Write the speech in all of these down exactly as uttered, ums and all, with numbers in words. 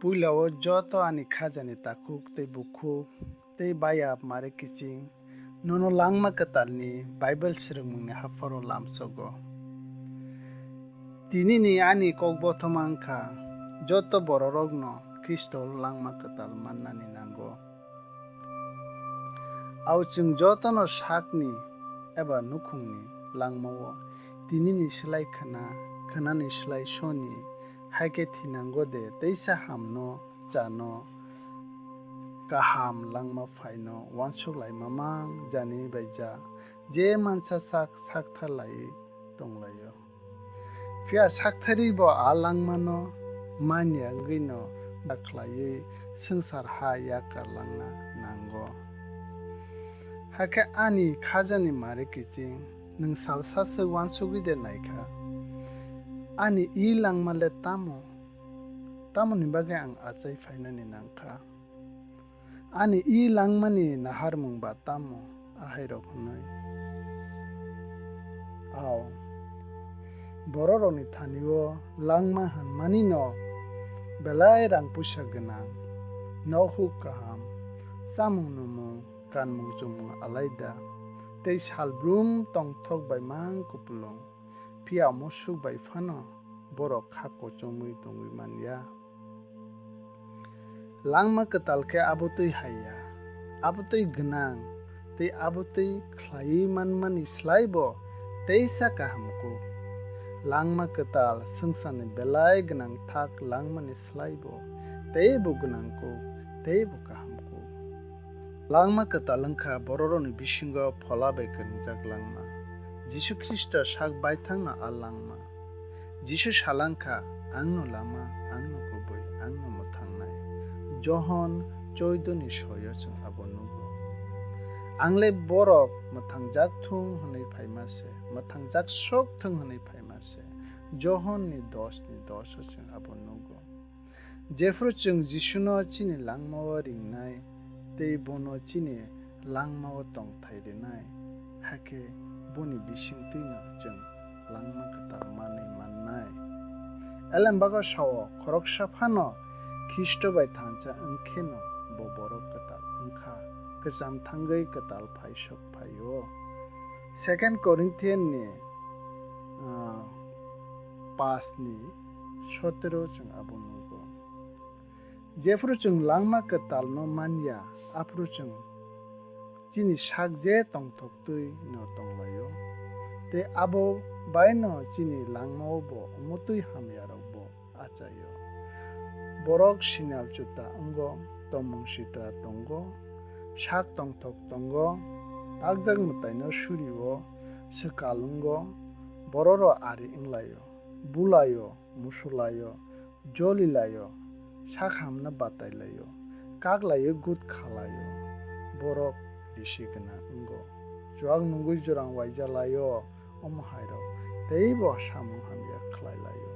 Puila-o joto ani khajani takhuk tei bukhuk tei bayap mare kiching nono langma kwtalni Bible swrwngmungni hapharo lamsogo. Tinini ani kokbothoma wngkha, joto bororokno Khristo langma kwtal mannani nango. Au chwng jotono sakni eba nukhungni langmao tinini slai khwna, khwnani slai soni, hai khe thinango de teisa hamno chano kaham langma phaino uansuk lai mamang jani bai ja, je mansa sak sakthar lai tonglaio. Phiya sakthari bo a langmano manya wngwino da khlaiwi swngchar ha yakar langna nango. Hakhe ani khajani mare kiching nwng salsa se uansugwi de naikha? Ani i langma le tamo? Tamoni bagwi ang achai phainani nangkha? Ani i langmani naharmung ba tamo? Ahairok hwnwi. Ao, bororokni thani-o langma hwnmani'-no belai rang puisa gwnang, nok huk kaham, chamung nwmung, kanmung chumung alaida, tei salbrum tongthok bai mang kupulung, phiya musuk bai phano borok kha kochomwi tongwi man ya. Langma kwtal khe abo twi hai ya, abo twi gwnang tei abo twi khlaiwi manmani slai bo teisa kaham kuk. Langma kwtal swngcharni belai gwnang thak langmani slai bo teibo gwnang kuk, teibo kaham kuk. Langma kwtal wngkha bororokni bisingo phola bai kwrwngjak langma. Jisu Khristo sak baithangno a langma. Jisu salangkha, "Angno lama, angno kubui, angno mwthangnai." Johon choido ni soyo chwng abo nugo. Ang le borok mwthangjak thung hwnwi phaima se, mwthangjak sok thung hwnwi phaima se. Johon ni dos ni dos o chwng abo nugo. Jephru chwng Jisuno chini langmao ringnai tei bono chini langmao tongthai rwnai, hakhe boni bisingtwino chwng langma kwtal manwi mannai. Elembago sao, khoroksa phano Khristo bai thansa wng kheno bo borok kwtal wng kha, kwcham thangwi kwtal phai sok phai-o. Second Corinthian ni, ah, pas ni sotero chwng abo nugo. Jephru chwng langma kwtalno man ya, aphru chwng chini sak je tongthok twi no tong lai-o, tei abo bai no chini langmao bo omo twi hamya rok bo achai-o. Borok sinal chuta wngo, tomung sitra tongo, sak tongthok tongo, takjak mwtaino suri-o, swkal wngo, bororok ari wng lai-o, bulai-o, musu lai-o, joli lai-o, sak hamno batai lai-o, kak lai-o, gut kha lai-o, borok risi gwnang wngo. Chuak nungwi jwrang waija lai-o, omo hai rok teibo samung hamya khlai lai-o.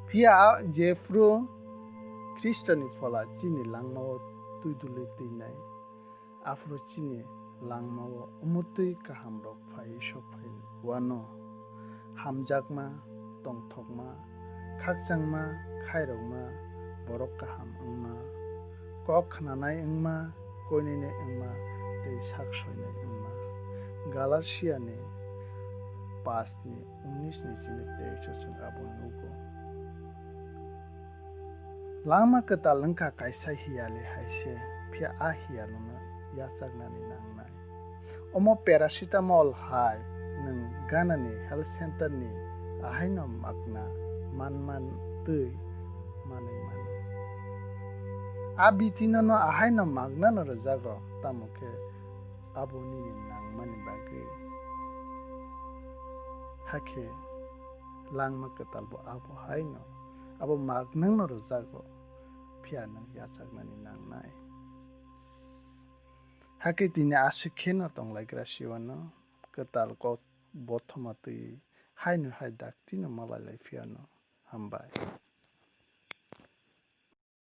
Phiya jephru Khristoni phola chini langmao twi duli twinai, aphuru chini langmao omo twi kahamrok phai sok phai wano. Hamjakma, tongthokma, khakchangma, khairokma, borok kaham wngma, kok khnanai wngma, koinene wngma, tei sak soinai wngma. Galatia ni pas ni unis ni chini teis o chwng abo nugo. Langma kwtal wngkha kaisa hiyali hai se, phiya a hiyalino yachaknani nangnai. Omo paracetamol hai nwng ganani health center ni ahaino magna manman twi manwi mano. A bitino no ahaino magna no rwjago, tamo khe abo nini nangmani bagwi. Hakhe langma kwtal bo abo haino abo magnangno rwjago, phiya nwng yachaknani nangnai. Hakhe tini aswk kheno tonglaigra siwano kwtal kok bothoma twi haino hai daktino malai lai phiyano. Hambai.